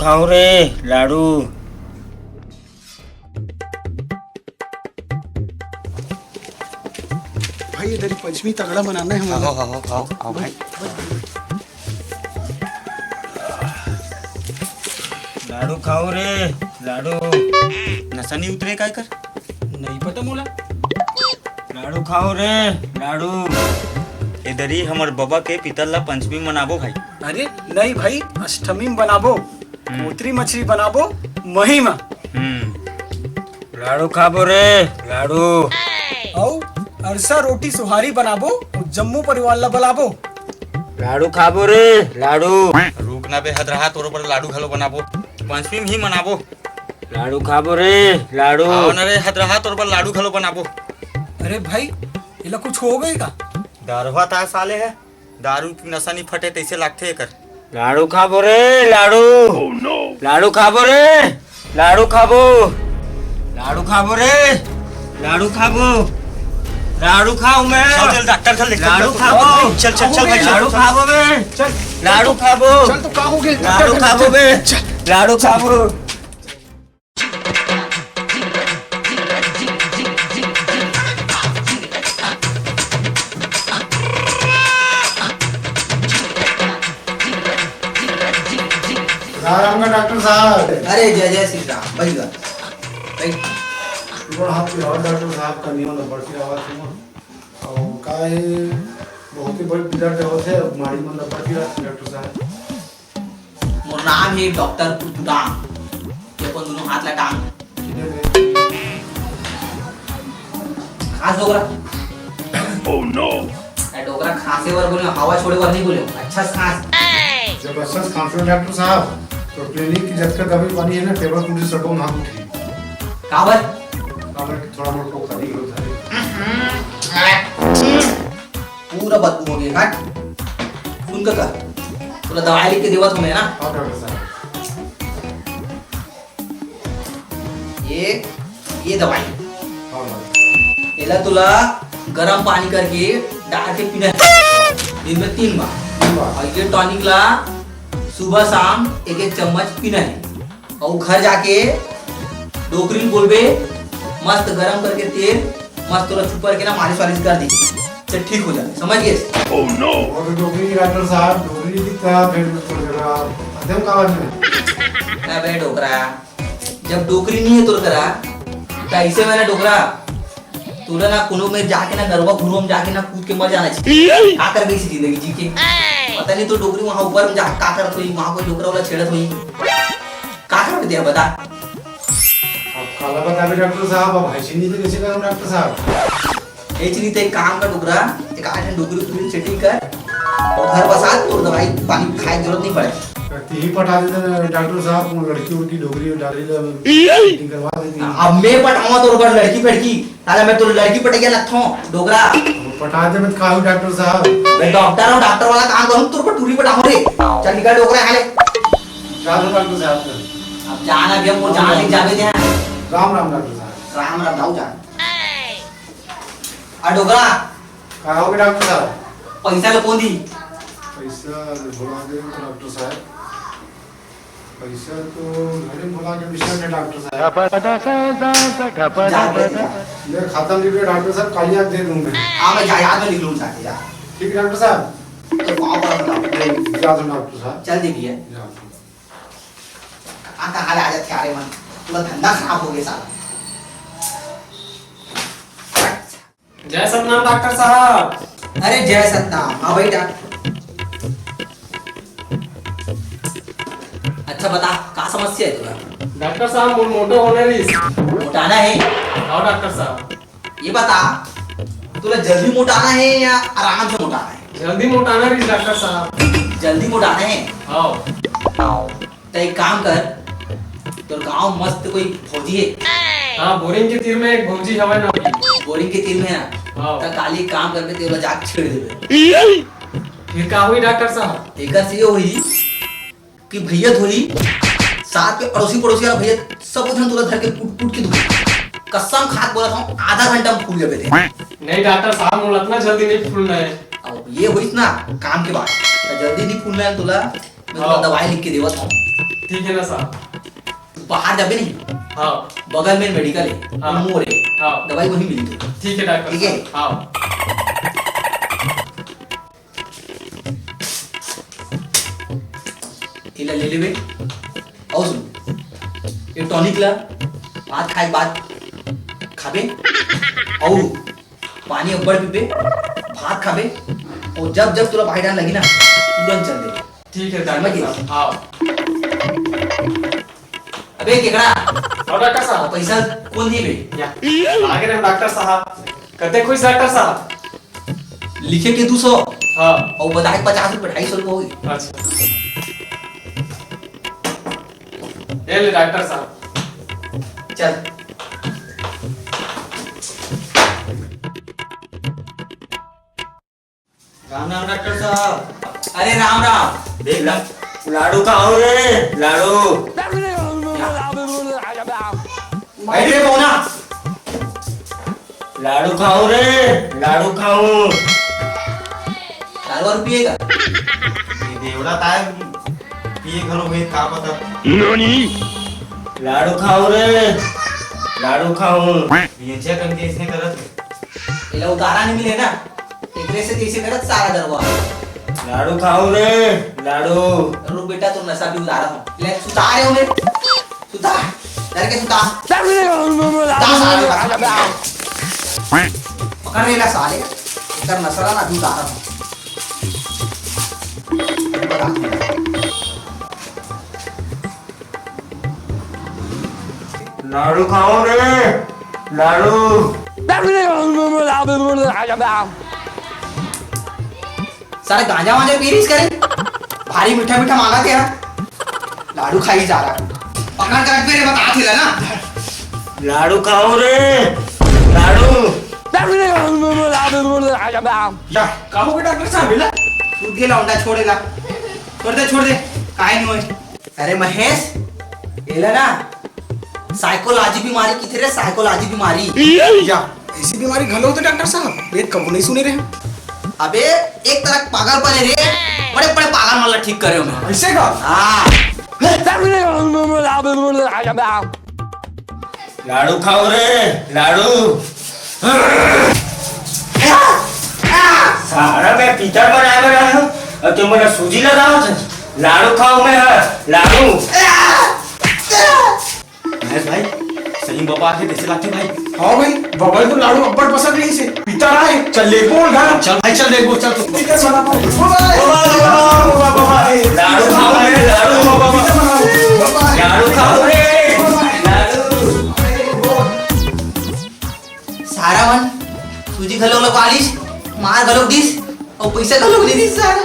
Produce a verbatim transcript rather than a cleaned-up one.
खाओ रे लाडू। भाई, इधर ही पंचमी तगड़ा मनाना है हमारा। आओ, आओ, आओ, आओ, भाई। लाडू खाओ रे, लाडू। नशा नहीं उतरे का एकर? नहीं पता मोला। लाडू खाओ रे, लाडू। इधर ही हमर बबा के पितर ला पंचमी मनाबो भाई। अरे नहीं भाई, अष्टमी में बनाबो। हम्म। कोतरी मछली बनाबो मही मा। हम्म। लाडू खाबो रे, लाडू। अउ अरसा रोटी सुहारी बनाबो, अउ जम्मो परिवार ला बलाबो। लाडू खाबो रे, लाडू। रुक ना बे हदरहा, तोर बर लाडू घलो बनाबो। पंचमी में ही मनाबो। लाडू खाबो रे, लाडू। आओ ना रे हदरहा, तोर बर लाडू घलो बनाबो। अरे भाई, एला कुछ हो गए का? दारुहा ता साले है। दारू के नशा नहीं फटे तैसे लागथे एकर। लाडू खाबो रे, लाडू। लाडू खाबो रे, लाडू खाबो। लाडू खाबो रे, लाडू खाबो। लाडू खाओ मैं। चल, चल, डॉक्टर घर ले, चल, लाडू चल, खाबो। चल, चल, चल, भाई, चल। लाडू खाबो मैं। चल। लाडू खाबो। चल, तो का हो गया? लाडू खाबो मैं। चल। लाडू खाबो। राम राम का डॉक्टर साहब। अरे जय जय श्री राम, बैठ जा, बैठ। गोड़ हाथ के और डॉक्टर साहब का नियम नंबर की आवाज सुनो। और का है, बहुत ही बड़ी पीड़ा के होते हैं, माड़ी मन नंबर की डॉक्टर साहब। मोर नाम हे डॉक्टर कुतुराम। ये अपन दोनों हाथ ला टांग। खांस डोकरा। Oh no! ए डोकरा, खांसे बर बोले, हवा छोड़े बर नहीं बोले, अच्छा से खांस। जब अच्छा से खांसो डॉक्टर साहब, तो क्लिनिक की जतका दवाई पानी है ना, टेबल कुर्सी सबो महंग उठी। काबर? काबर कि थोड़ा मोर को खरीद होता है। पूरा बदबू हो गया, हट। सुन का कर, तोला दवाई लिख के देवत हूँ मैं ना। हाँ, डॉक्टर साहब। ये, ये दवाई। हाँ, डॉक्टर साहब। एला तोला गरम पानी करके डाल के पीना है। दिन में तीन बार। तीन बार। और ये टॉनिक ला सुबह शाम एक एक चम्मच पीना है। अउ घर जाके डोकरी ल बोलबे, मस्त गरम करके तेल, मस्त तोला चुपर के ना मालिश वालिश कर दी, ते ठीक हो जाबे, समझ गेस? Oh no! वो तो डोकरी डॉक्टर साहब, डोकरी दिखता है, फिर तो जरा अध्यम का बात में। अबे डोकरा, जब डोकरी नहीं है तोर करा, तो ऐसे में ना डोकरा, तोला ना कोनो में जाके ना गरवा घुरुवा में जाके ना कूद के मर जाना चाहिए। का कर गई जिंदगी जी के? पता नहीं तो डोकरी वहाँ ऊपर में जाके का करत होई, वहाँ कोई डोकरा वाला छेड़त होई। का करबे तेहा बता? अब काला बताबे डॉक्टर साहब, अब ऐसे नहीं तो कैसे करूँ डॉक्टर साहब? ऐसे नहीं तो एक काम कर डोकरा, एक आठ डोकरी पूरी सेटिंग कर, और घर बसा, तो दवाई पानी खाए की जरूरत नहीं पड़े। करती ही पटा देते ना डॉक्टर साहब, वो लड़की उड़की डोकरी डाली ले, सेटिंग करवा देती। अब मैं पटाऊंगा तो ऊपर लड़की फड़की, साला मैं तो लड़की पटैया लगता हूँ, डोकरा। वो पटा दे मत खाओ डॉक्टर साहब। मैं डॉक्टर हूँ, डॉक्टर वाला काम करूँ, तेरे को टूरी पटाऊँ रे। चल निकल डोकरा, यहाँ ले। जा दो डॉक्टर साहब। अब जाना भी हमको जान ले जावे दे। राम राम डॉक्टर साहब। राम राम, जाओ जान। आ डोकरा। कहाँ हो गए डॉक्टर साहब? पैसा ला कौन दी? पैसा भुला दे डॉक्टर साहब। पैसा तो घरे भुला के बिसर गए डॉक्टर साहब। जा दे दिया। ले खाता लिख के डॉक्टर साहब, कल याद दे दूँ मैं। हाँ, मैं जा, याद में लिख लूँ जाके, जा। ठीक है डॉक्टर साहब। तो पाँव पड़ा था डॉक्टर। जा दो डॉक्टर साहब। चल दे दिया। जा। कहाँ कहाँ ले आ जाते आ रहे मन। पूरा धंधा खराब हो गया साला। जय सतनाम डॉक्टर साहब। अरे जय सतनाम, हाँ भाई डॉक्टर। अच्छा बता, का समस्या है तोला? डॉक्टर साहब, मोर मोटो होना रहिस। मोटाना है? हाँ डॉक्टर साहब। ये बता, तोला जल्दी मोटाना है या आराम से मोटाना है? जल्दी मोटाना रहिस डॉक्टर साहब। जल्दी मोटाना है? हाँ। त एक काम कर, तोर गांव मस्त कोई भौजी है? हाँ, बोरिंग के तीर में एक भौजी हवय ना। बोरिंग के तीर में है ना? हाँ। त काली एक काम करबे, तेला जाके छेड़ देबे। फिर का होई डॉक्टर साहब? एकर से ये होई कि भैया धोई, साथ के अड़ोसी पड़ोसी वाला भैया, सब झन तोला धर के कूट कूट के धोई। कसम खा के बोलत हूँ, आधा घंटा में फूल जाबे ते। नहीं डॉक्टर साहब, मोला इतना जल्दी नहीं फूलना है। अब ये होइस ना काम के बाद, त जल्दी नहीं फूलना है तोला। मैं तोला हाँ। दवाई लिख के देवत हूँ। ठीक है ना साहब? बाहर जाबे नहीं। हाँ। बगल में मेडिकल है, हाँ। मोर है। हाँ। दवाई वहीं मिली तो। ठीक है डॉक्टर ठीक है। साहब। हाँ। एला ले लेबे। अउ सुन, ये टॉनिक ला भात खाए के बाद खाबे, अउ पानी अब्बड़ पीबे, भात खाबे, अउ जब जब तोला बाहर जाना लगी ना, तुरंत चल दे। ठीक है डॉक्टर साहब। हाँ। अबे केकड़ा, हाँ डॉक्टर साहब। पैसा कौन दी बे? या, आगे रहे डॉक्टर साहब। कते खुश डॉक्टर साहब? लिखे के दू सौ। हाँ। अउ बताए पचास रुपये, ढाई सौ रुपये होगी। अच्छा। ये ले डॉक्टर साहब। चल। राम राम डॉक्टर साहब। अरे राम राम। देख ला, लाडू कहाँ हो रे? लाडू। बैठ रे बोना। लाडू खाऊं रे, लाडू खाऊं। दारू वारू पिएगा? ये देवड़ा ताय पिए घलो हुए, का पता। लाडू खाऊं रे, लाडू खाऊं। ये जे कन के इसने करत है। एला उतारा नहीं मिले ना, एकरे से जैसे करत सारा दरवा। लाडू खाऊं रे, लाडू। रुक बेटा, तो नशा भी उतारा हूँ। ले, सुता रहे हो मेरे। सुता, डर के सुता। सुता साले, बस। पकड़ ले ला साले, इधर नसरा ना, अभी उतारा था। लाडू खाऊं रे, लाडू। सारे गांजा वांजा पी रहीस करे, भारी मीठा मीठा मांगा तेरा। लाडू खाई जा रहा। पकड़ कर रख, मेरे बता थे ना। लाडू खाऊं रे, लाडू। या, का हो गया डॉक्टर साहब, मिला? सूत गे लौंडा, छोड़ेला। छोड़ दे, छोड़ दे, काहे नहीं होए? अरे महेश, एला ना साइकोलॉजी बीमारी किथे रे, साइकोलॉजी बीमारी। या, ऐसी बीमारी घलो होथे डॉक्टर साहब? मैं कबो नहीं सुने रहे। अबे, एक तरह के पागल पने रे, बड़े बड़े पागल मन ला ठीक करे हो मैं। ऐसे का? हाँ। लाडू खाऊं रे, लाडू। सारा मैं पीतर बनाए बर आए हूँ अउ तुम मोला सूजी लगावत हस। लाडू खाऊं मैं, हाँ, लाडू। महेश भाई, सही में बबा आथे, कैसे लागथे भाई? हाँ भाई, बबा तो लाडू अब्बड़ पसंद रहिसे। पीतर आए, चल ले बोल घर। चल भाई, चल ले बोल, चल तू। ठीक है, बना पाओ। बबा, बबा, बबा, बबा, बबा, ए। लाडू खाऊं मैं, लाडू, बबा, बबा। बबा। लाडू खाऊं रे, लाडू। सारा मन सूजी घलो लगवा लिस, मार घलो दिस, अउ पैसा घलो नहीं दिस सारा।